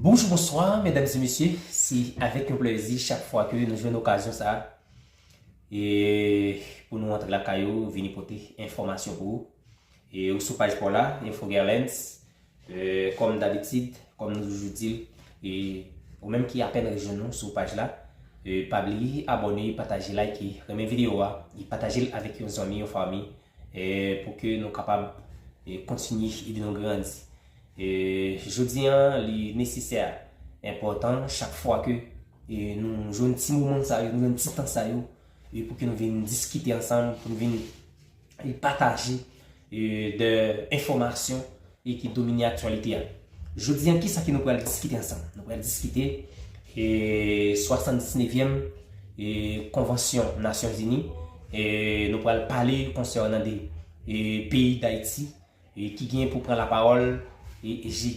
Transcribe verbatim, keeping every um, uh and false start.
Bonjou, bonswa, medam e mesye. Se avèk yon plezi chak fwa ke nou jwenn okazyon sa a, e pou nou antre lakay ou, vini pote enfòmasyon pou ou. E ou sou paj pa w la, Info Gerlens, e, kòm dabitid, kòm nou toujou di l, e ou menm ki apèn rejwenn nou sou paj la, e pa bliye abòne, pataje, like, renmen videyo a, e pataje l avèk yon zanmi, yon fanmi, e pou ke nou kapab, e, kontinye ede nou grandi. E jodi a, li nesesè, enpòtan, chak fwa ke, e, nou jwenn ti moman sa yo, nou jwenn ti tan sa yo, e pou ke nou vin diskite ansanm, pou nou vin, e, pataje, e, de enfòmasyon, e ki domine aktyalite a. Jodi a, kisa ke nou pral diskite ansanm? Nou pral diskite, e, swasanndisnevyèm, e, Konvansyon Nasyonzini. E nou pral pale konsènan de, e, peyi Dayiti, e ki gen pou pran lapawòl, e, e jedi